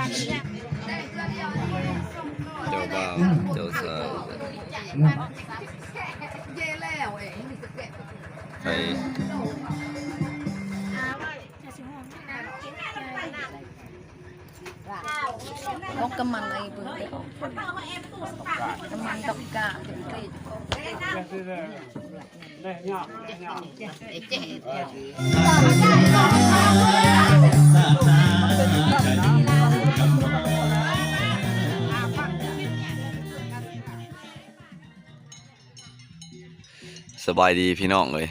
ເຈົ້າບ່າວເຈົ້າສາວ ໄປ ອອກກຳມັນໄອ້ເບິ່ງເດີ ອອກກຳມັນດອກກາເປັນເກດ. ສະບາຍດີພີ່ນ້ອງເອີຍ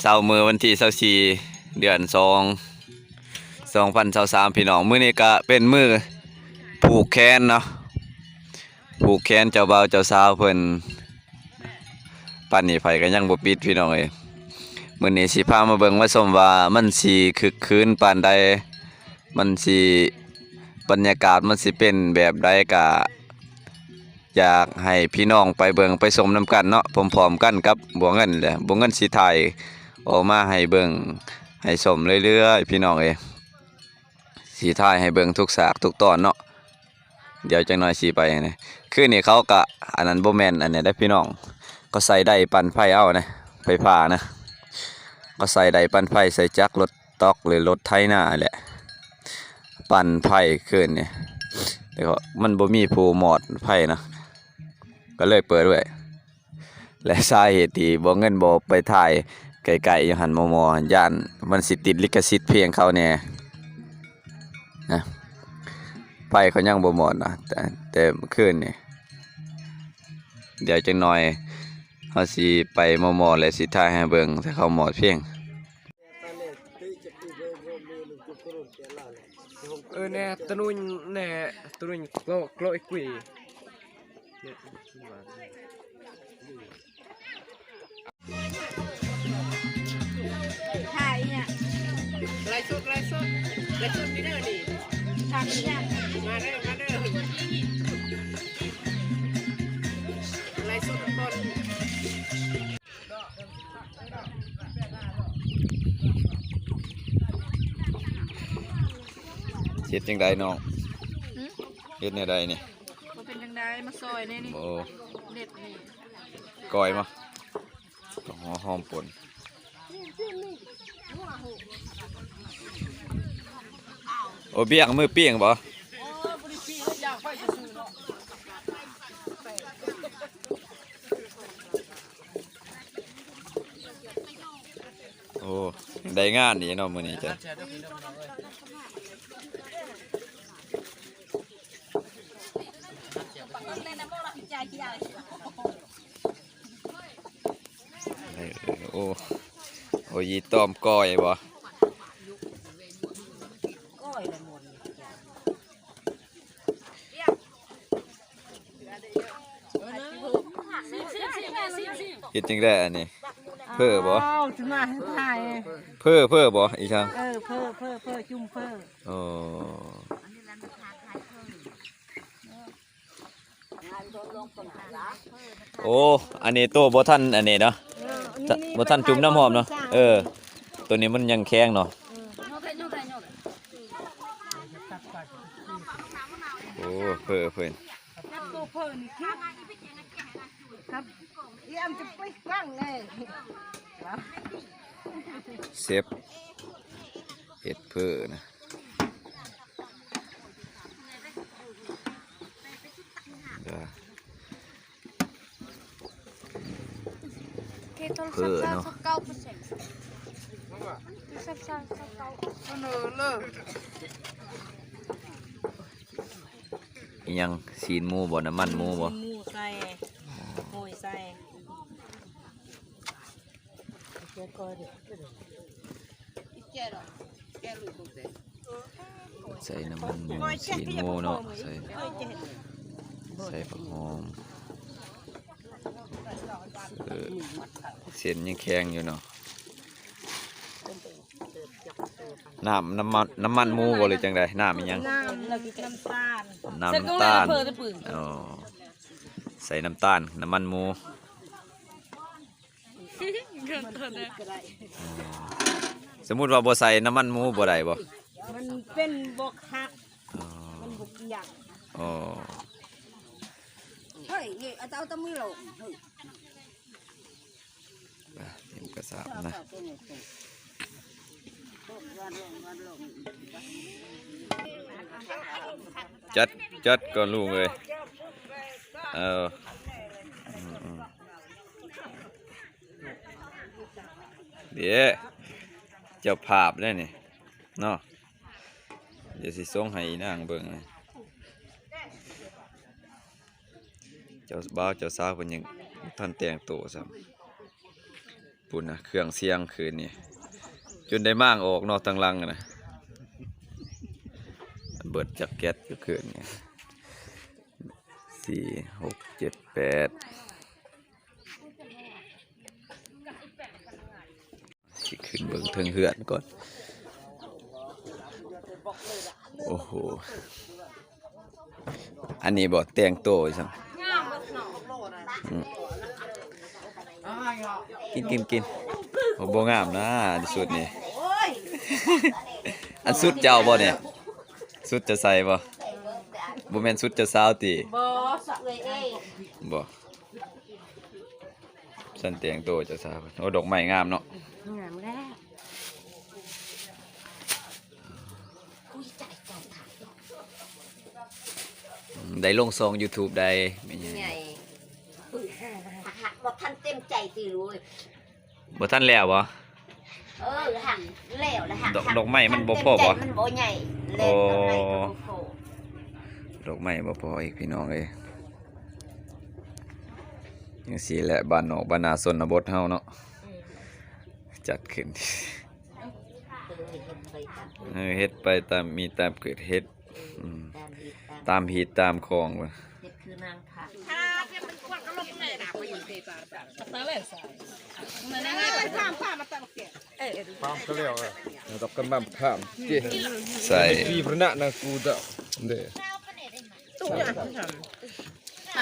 ເຊົ້າມື້ວັນທີຊາວສີ່ ເດືອນສອງ ສອງພັນຊາວສາມ ພີ່ນ້ອງ ມື້ນີ້ກະເປັນມື້ຜູກແຂນເນາະ ຜູກແຂນເຈົ້າບ່າວເຈົ້າສາວເພິ່ນ ປານນີ້ໄຟກະຍັງບໍ່ປິດພີ່ນ້ອງເອີຍ ມື້ນີ້ຊິພາມາເບິ່ງມາຊົມວ່າມັນຊິຄຶກຄື້ນປານໃດ ມັນຊິ ບັນຍາກາດມັນຊິເປັນແບບໃດ ກະ ຢາກໃຫ້ພີ່ນ້ອງໄປເບິ່ງໄປຊົມນຳກັນເນາະ ພ້ອມໆກັນກັບບົວເງິນແຫຼະ ບົວເງິນຊິຖ່າຍອອກມາໃຫ້ເບິ່ງໃຫ້ຊົມເລື້ອຍໆ ພີ່ນ້ອງເອີຍ ຊິຖ່າຍໃຫ້ເບິ່ງທຸກສາກທຸກຕອນເນາະ ດຽວຈັກໜ່ອຍຊິໄປນະ ຄືນນີ້ເຂົາກະ ອັນນັ້ນບໍ່ແມ່ນອັນນີ້ເດ້ພີ່ນ້ອງ ເຂົາໃສ່ໄດປັ່ນໄຟເອົານະ ໄຟຟ້ານະ ເຂົາໃສ່ໄດປັ່ນໄຟໃສ່ຈັກລົດ ຕອກ ຫຼື ລົດໄຖນາແຫຼະ ປັ່ນໄຟຄືນນີ້ ແຕ່ວ່າມັນບໍ່ມີຜູ້ມອດໄຟນະ ກະເລີຍເປີດໄວ້ ແລະ ສາເຫດທີ່ບໍ່ ເງິນບໍ່ໄປຖ່າຍໃກ້ໆຢູ່ຫັ້ນ ມໍ່ໆ ຢ້ານມັນຊິຕິດລິຂະສິດເພງເຂົາແດ່ນະ ໄຟເຂົາຍັງບໍ່ມອດນະ ແຕ່ ແຕ່ຄືນນີ້ ດຽວຈັກໜ່ອຍເຮົາຊິໄປມໍ່ໆ ແລະ ຊິຖ່າຍໃຫ້ເບິ່ງ ຖ້າເຂົາມອດເພງ. ເອີແນ່ ຕະນຸຍແນ່ ຕະນຸຍໂກລະ ໂກລະອີກວີ. ຖ່າຍອີຫຍັງ? ໄລສົດ ໄລສົດ ໄລສົດນີ້ເດີນີ້ ຖ່າຍອີຫຍັງ? ມາເດີ ມາເດີ ໄລສົດກ່ອນ. ເຮັດຈັ່ງໃດນ້ອງ? ຫຶ? ເຮັດແນວໃດນີ້? ບໍ່ເປັນຈັ່ງໃດ ມາຊ່ອຍແດ່ນີ້. ໂອ້ ເດັດນີ້ ກ້ອຍມາ ຫອມປົນ. ໂອ້ ບ້ຽງມືປີ້ງບໍ່? ໂອ້ ໄດ້ງານດີເນາະມື້ນີ້ຈ້ະ. ເອີ ໂອ້ ໂອ້ ຢີຕ່ອມກ້ອຍບໍ່? ເຮັດຈັ່ງໃດອັນນີ້? ເຝີບໍ່? ເຝີ ເຝີບໍ່? ອີ່ຫຍັງ? ເອີ ເຝີ ເຝີ ຈຸ່ມເຝີ. ໂອ້ ໂອ້ ອັນນີ້ໂຕບໍ່ທັນອັນນີ້ເນາະ ບໍ່ທັນຈຸ່ມນ້ຳຫອມເນາະ. ເອີ ໂຕນີ້ມັນຍັງແຂງເນາະ. ໂອ້ ເຝີ ເຝີ ເຊຟເຮັດເຝີນະ. ເອີ ເອີເນາະ ອີ່ຫຍັງ ຊີ້ນໝູບໍ່? ນ້ຳມັນໝູບໍ່? ຊີ້ນໝູໃສ່ ໂຮຍໃສ່. ໃສ່ນ້ຳມັນໝູ ຊີ້ນໝູເນາະ ໃສ່ ໃສ່ຜັກຫອມ. ເອີ ເສັ້ນຍັງແຂງຢູ່ເນາະ. ນ້ຳ ນ້ຳມັນ ນ້ຳມັນໝູບໍ່ ຫຼືຈັ່ງໃດ? ນ້ຳອີ່ຫຍັງ? ນ້ຳ ນ້ຳຕານ ນ້ຳຕານ. ອໍ ໃສ່ນ້ຳຕານ ນ້ຳມັນໝູ. ອໍ ສົມມຸດວ່າບໍ່ໃສ່ນ້ຳມັນໝູບໍ່ໄດ້ບໍ່? ມັນເປັນບໍ່ຄັກ. ອໍ ອໍ ເຮີ້ຍ ນີ້ເອົາແຕ່ມືລົງ ເຮີ້ຍ ອ່ະ ເຮັດກະສາບນະ ຈັດ ຈັດກ່ອນລູກເອີຍ ເອີ ອືມໆ ເດ້ ເຈົ້າພາບເດ້ນີ້ເນາະ ດຽວຊິສົ່ງໃຫ້ອີນາງເບິ່ງນະ ເຈົ້າບ່າວເຈົ້າສາວເພິ່ນຍັງບໍ່ທັນແຕ່ງໂຕຊ້ຳ ພຸ້ນນະ ເຄື່ອງສຽງຄືນນີ້ ຈົນໄດ້ມ້າງອອກເນາະ ທາງຫຼັງນະ ເບິດຈັກແກັດຢູ່ຄືນນີ້ ສີ່ ຫົກ ເຈັດ ແປດ ຊິຂຶ້ນເບິ່ງເທິງເຮືອນກ່ອນ ໂອ້ໂຫ ອັນນີ້ບໍ່ແຕ່ງໂຕອີ່ສັງ ອືມ ກິນ ກິນ ກິນ ໂອ້ ບໍ່ງາມນະ ຊຸດນີ້ ອັນຊຸດເຈົ້າບໍ່ນີ້ ຊຸດເຈົ້າໃສ່ບໍ່ ບໍ່ແມ່ນຊຸດເຈົ້າສາວຕິ ບໍ່ ບໍ່ ຊັ້ນແຕ່ງໂຕເຈົ້າສາວ ໂອ້ ດອກໄມ້ງາມເນາະ ງາມແລ້ວ ໄດ້ລົງຊ່ອງຢູທູບໄດ້ ແມ່ໃຫຍ່ ບໍ່ທັນເຕັມໃຈຕິລູກ ບໍ່ທັນແລ້ວບໍ່ ເອີ ຫັກແລ້ວລະ ຫັກ ດອກ ດອກໄມ້ມັນບໍ່ພໍບໍ່ ມັນບໍ່ໃຫຍ່ ແລະ ໂອ້ ດອກໄມ້ບໍ່ພໍ ດອກໄມ້ບໍ່ພໍອີກ ພີ່ນ້ອງເອີຍ ຈັ່ງຊີ້ແຫຼະ ບ້ານນອກບ້ານນາຊົນນະບົດເຮົາເນາະ ອືມ ຈັດຂຶ້ນ ເອີ ເຮັດໄປຕາມ ເອີ ເຮັດໄປຕາມມີຕາມເກີດເຮັດ ອືມ ຕາມຮີດຕາມຄອງ ເຮັດຄືນາງ ພາມກະແລ້ວ ເອີ ດອກກະໝ່ຳພາມເຈ້ ໃສ່ ທີ່ພະນະນາງກູດະເດ້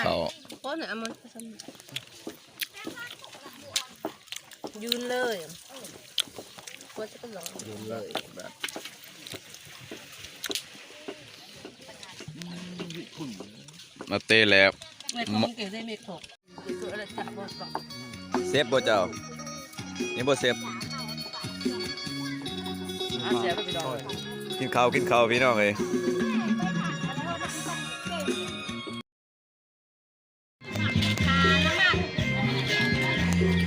ເຂົ້າ ຢືນເລີຍ ຢືນເລີຍ ມາເຕະແລ້ວ ເຊຟບໍ່ເຈົ້າ ນີ້ບໍ່ເຊຟ ກິນເຂົ້າ ກິນເຂົ້າ ພີ່ນ້ອງເອີຍ.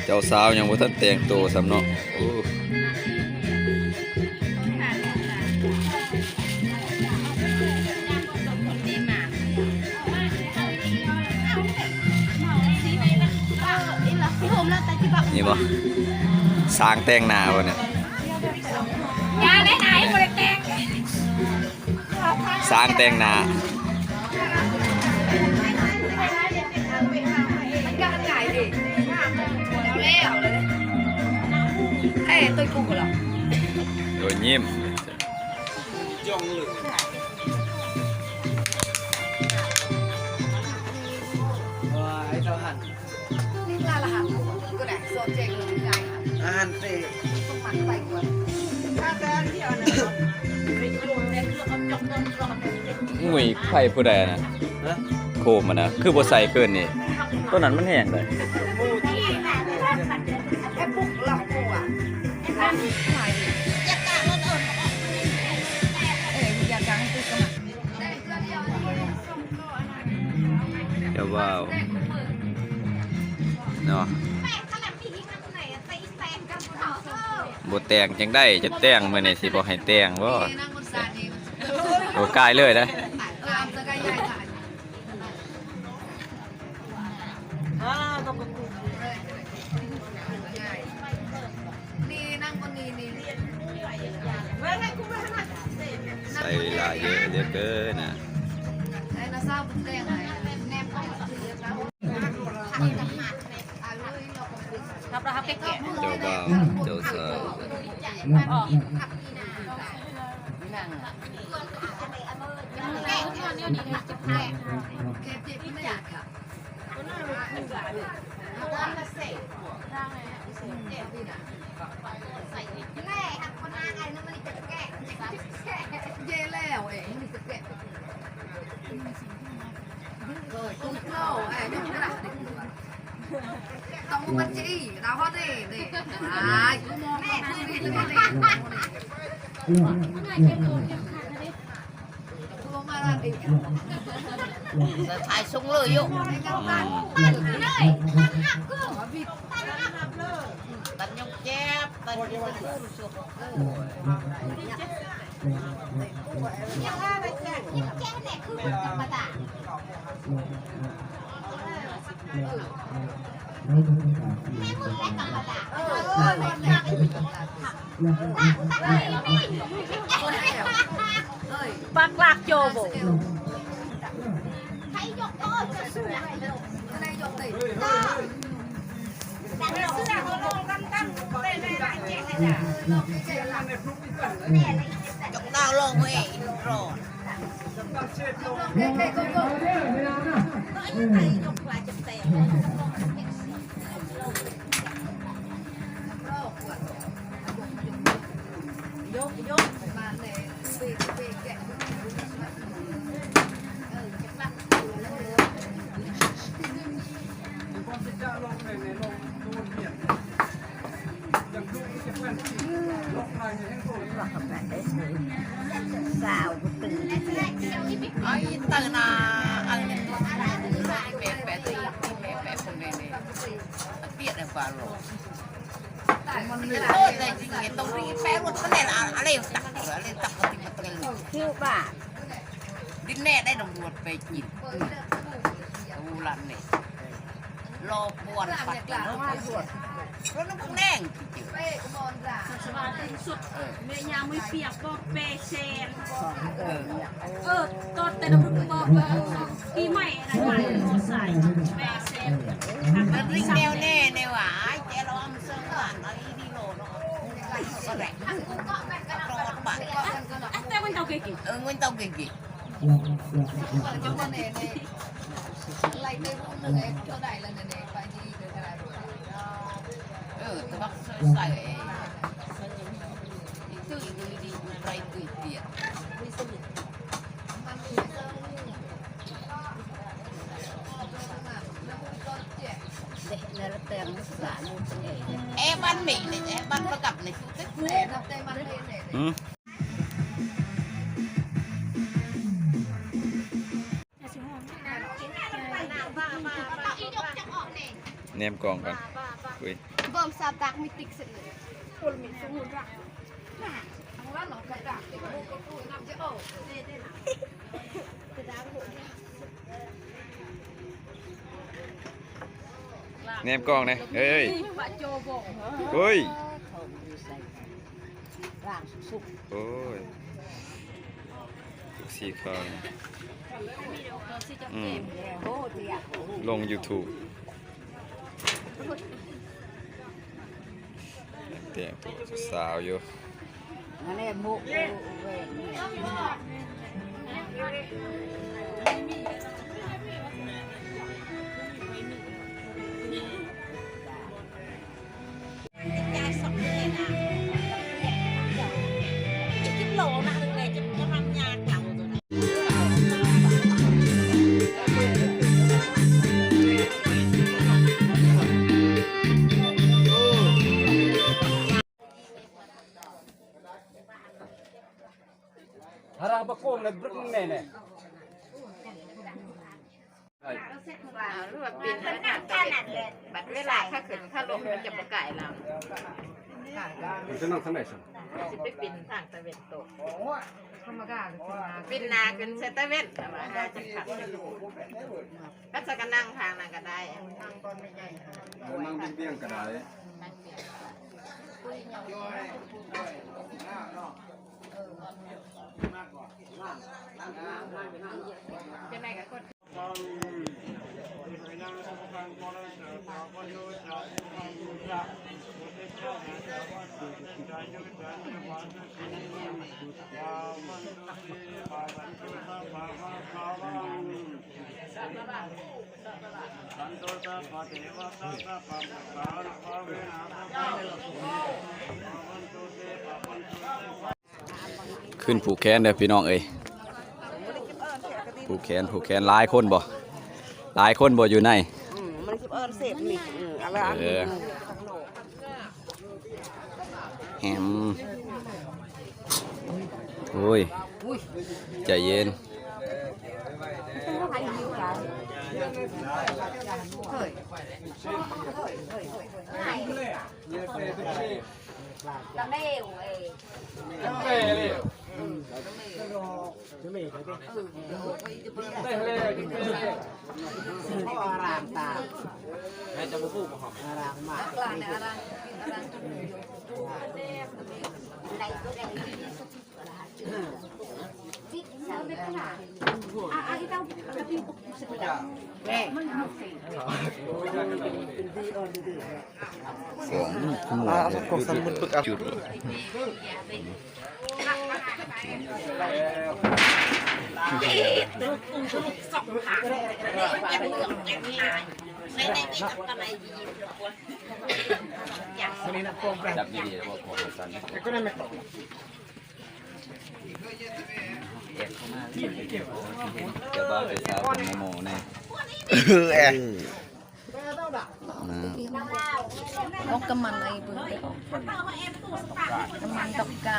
ເຈົ້າສາວຍັງບໍ່ທັນແຕ່ງໂຕຊ້ຳເນາະ ໂອ້ ນີ້ບໍ່ ຊ່າງແຕ່ງໜ້າບໍ່ນີ້ ຢ່າໄດ້ນາຍ ບໍ່ໄດ້ແຕ່ງ. ຊ່າງແຕ່ງໜ້າ ໂດຍຍິ້ມ ງຸ້ຍ ໄຟຜູ້ໃດນະ ໂຄມຫັ້ນນະ ຄືບໍ່ໃສ່ຄືນນີ້ ໂຕນັ້ນມັນແຮງເດ້. ເຈົ້າບ່າວເນາະ ບໍ່ແຕ່ງຈັ່ງໃດ ຈະແຕ່ງມື້ນີ້ ຊິບໍ່ໃຫ້ແຕ່ງບໍ່? ໂອ້ ກາຍເລີຍເດ້. ໃສ່ຫຼາຍເຢີເຫຼືອເກີນນະ. ເຈົ້າບ່າວ ເຈົ້າສາວ ເຢແລ້ວເອງ ມີແຕ່ແກະ. ມັນຊິອີດາວເຮົາເດ້ ເດ້ ຕາຍ ຖ່າຍສົ່ງເລີຍຢູ່ ຕັນຍົງແຈບ ຕັນຍົງແຈບ ປັກລາກໂຈໂບ ລອປ່ວນປັດ ເອີ ລະນ້ຳແດງ ສະບາຍທີ່ສຸດ ເອີ ແມ່ຍາມມີປຽກບໍ່ແປແຊນ ເອີ ເອີ ຕອນແຕ່ລະມື້ບໍ່ ເອີ ປີໃໝ່ນະ ມາໃສ່ແປແຊນ ມັນລິງແນວແນ່ແນວວ່າ ອ້າຍແກລະອຳເຊີງບ້ານ ອີດີໂລເນາະ ແຕ່ມັນເຕົາເກ ເອີ ເງິນເຕົາເກ ເອີ ຕະບັກໃສ່ ແອບານເມເນ ແອບານປະກັບເນ ອືມ. ແນມກ້ອງກ່ອນ ອຸ້ຍ ເບິ່ງສາວຕັກມີຕິກເສຍເລີຍ ຄົນມີສະໝຸນລະ ແນມກ້ອງແດ່ ເອີຍ ເອີຍ ໂອ້ຍ ທຸກສີ່ຄາວ ອືມ ລົງຢູທູບ ແຕ່ຜູ້ສາວຢູ່ ຫາລາງປະໂກມໃນບຶກແນ່ໆ ເອົາ ຫຼືວ່າປິ່ນໄປທາງຕາເວັນຕົກ ບັດເວລາຂາຂຶ້ນຂາລົງມັນຈະບໍ່ກາຍລາວ ມັນຈະນັ່ງທາງໃດຊັ້ນ ຊິໄປປິ່ນທາງຕາເວັນຕົກ ປິ່ນໜ້າຂຶ້ນໃສ່ຕາເວັນ ແຕ່ວ່າໜ້າຈະຄັກ ຄັນຊັ້ນກະນັ່ງທາງນັ້ນກະໄດ້ ນັ່ງບຽງໆກະໄດ້ ນັ່ງບຽງ ຈັ່ງໃດກະກົດ ຂຶ້ນຜູກແຂນເດີພີ່ນ້ອງເອີຍ ຜູກແຂນ ຜູກແຂນ ຫຼາຍຄົນບໍ່ ຫຼາຍຄົນບໍ່ຢູ່ໃນ ອືມ ມັນຊິ ເອີ ເສບນີ້ ເອີ ເອົາໄວ້ອັນນີ້ ເອີ ແຮມ ໂອ້ຍ ໃຈເຢັນ. ອອກກຳມັນໄອ້ເບິ່ງເດີ ກຳມັນດອກກາ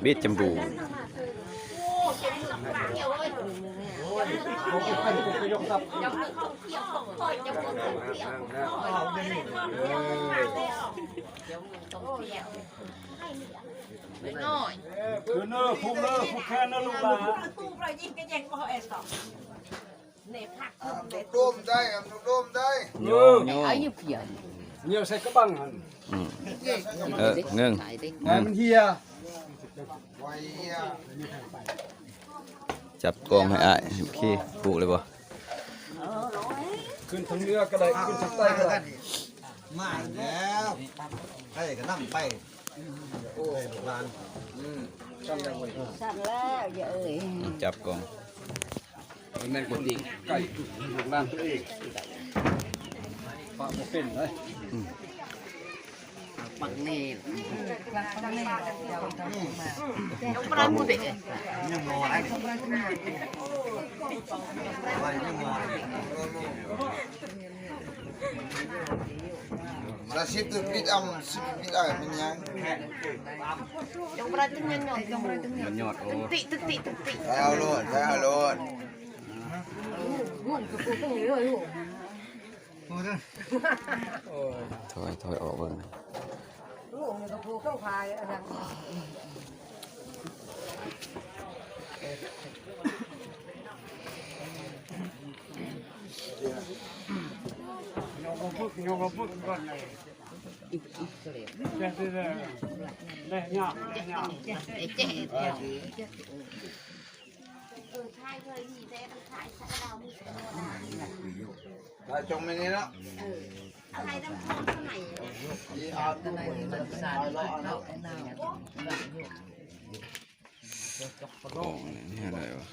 ເບດຈຳບູ. ເດີເນີ ພຸກເນີ ພຸກແຂນເນີລູກຫຼານ. ອ່າ ໂດມໄດ້ ອ່າ ໂດມໄດ້. ໂຍ ໂຍ ເອົາຢູ່ພຽງ ໂຍໃສ່ກະບັງຫັ້ນ. ອືມ ເອີ ເງິງ ໃຫ້ມັນເຫ່ຍ. ຈັບກ້ອງໃຫ້ອ້າຍ. ໂອເຄ ປູກເລີຍບໍ່? ຂຶ້ນທາງເໜືອກໍໄດ້ ຂຶ້ນທາງໃຕ້ກໍໄດ້. ມາແລ້ວ ໄປກໍນຳໄປ. ໂອ້ຍ ລູກຫຼານ ອືມ ສັ່ນແລ້ວເວີຍ ສັ່ນແລ້ວ ເອີຍ. ຈັບກ້ອງ ແມ່ນຄົນທີ່ໃກ້ລູກຫຼານຕົວເອງ ປະບໍ່ເປັນເລີຍ. ອືມ ປັກແນ່ ຍັງບໍ່ໄດ້ໝົດເດ້ ຍັງບໍ່ໄດ້ ຍັງບໍ່ໄດ້. ລະສິບຕົວປິດອຳ ສິບປິດອາຍມັນຍັງ ຍັງບໍ່ໄດ້ຕຶງຍອດ ຍັງບໍ່ໄດ້ຕຶງຍອດ ຍອດ ໂອ້ ຕຶກຕິ ຕຶກຕິ ຕຶກຕິ ໃສ່ເອົາໂລດ ໃສ່ເອົາໂລດ. ໂອ້ຍ ຖອຍ ຖອຍອອກເບິ່ງ. ຖ່າຍຈົ່ງມານີ້ເນາະ ເອີ ເອົາໃຫ້ນຳຄອນສະໄໝ ໂອ້ ນີ້ແນວໃດວະ?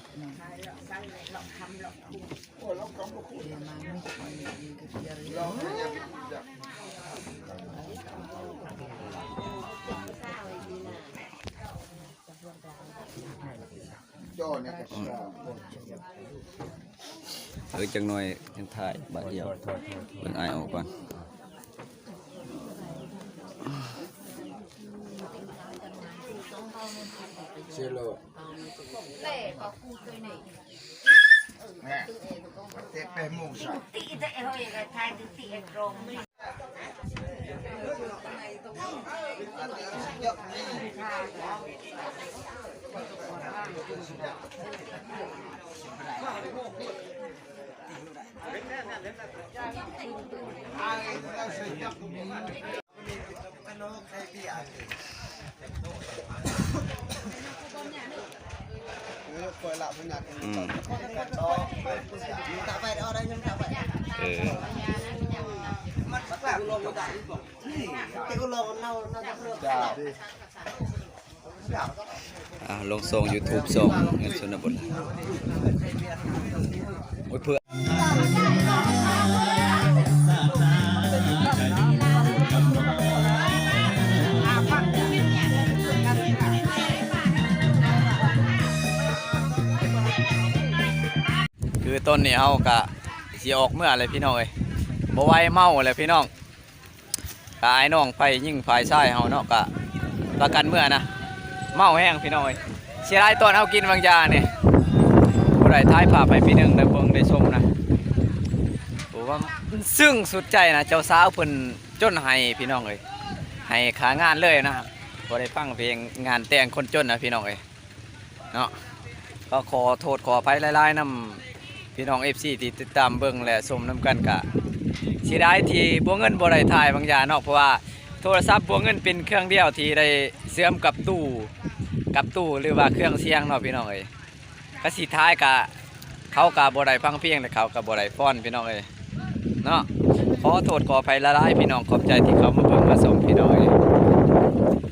ເອີ ຈັກໜ້ອຍຍັງຖ່າຍບາດດຽວ ເບິ່ງອ້າຍອອກກ່ອນ. ເຊໂລ ແມ່ ເຕະແປດໂມງຊະ.ອ່າ ລົງຊ່ອງຢູທູບ ຊ່ອງເງິນຊົນນະບົດ ໂອ້ຍ ເພື່ອນ. ຄືຕອນນີ້ເຮົາກະຊິອອກເມືອແລ້ວພີ່ນ້ອງເອີຍ ບໍ່ໄຫວເມົາແລ້ວພີ່ນ້ອງ. ກະອ້າຍນ້ອງໄຟຍິງຝ່າຍຊາຍເຮົາເນາະ ກະປະກັນເມືອນະ ເມົາແຮງພີ່ນ້ອງເອີຍ. ເສຍດາຍຕອນເຮົາກິນບາງຢ່ານີ້ ບໍ່ໄດ້ຖ່າຍພາບໃຫ້ພີ່ນ້ອງໄດ້ເບິ່ງໄດ້ຊົມນະ ໂອ້ ວ່າມັນຊຶ້ງສຸດໃຈນະ. ເຈົ້າສາວເພິ່ນຈົນໃຫ້ພີ່ນ້ອງເອີຍ ໃຫ້ຄ່າງານເລີຍນະ ບໍ່ໄດ້ຟັງເພງງານແຕ່ງຄົນຈົນນະພີ່ນ້ອງເອີຍ. ເນາະ ກໍຂໍໂທດຂໍອະໄພຫຼາຍໆນຳພີ່ນ້ອງເອັຟຊີທີ່ຕິດຕາມເບິ່ງ ແລະ ຊົມນຳກັນ. ກະເສຍດາຍທີ່ບົວເງິນບໍ່ໄດ້ຖ່າຍບາງຢ່າເນາະ ເພາະວ່າໂທລະສັບບົວເງິນເປັນເຄື່ອງດຽວທີ່ໄດ້ເຊື່ອມກັບຕູ້ ກັບຕູ້ ຫຼືວ່າເຄື່ອງສຽງເນາະພີ່ນ້ອງເອີຍ. ກະຊິຖ່າຍກະ ເຂົາກະບໍ່ໄດ້ຟັງເພງ ແລະ ເຂົາກະບໍ່ໄດ້ຟ້ອນພີ່ນ້ອງເອີຍເນາະ. ຂໍໂທດຂໍອະໄພຫຼາຍໆ ພີ່ນ້ອງ ຂອບໃຈທີ່ເຂົ້າມາເບິ່ງ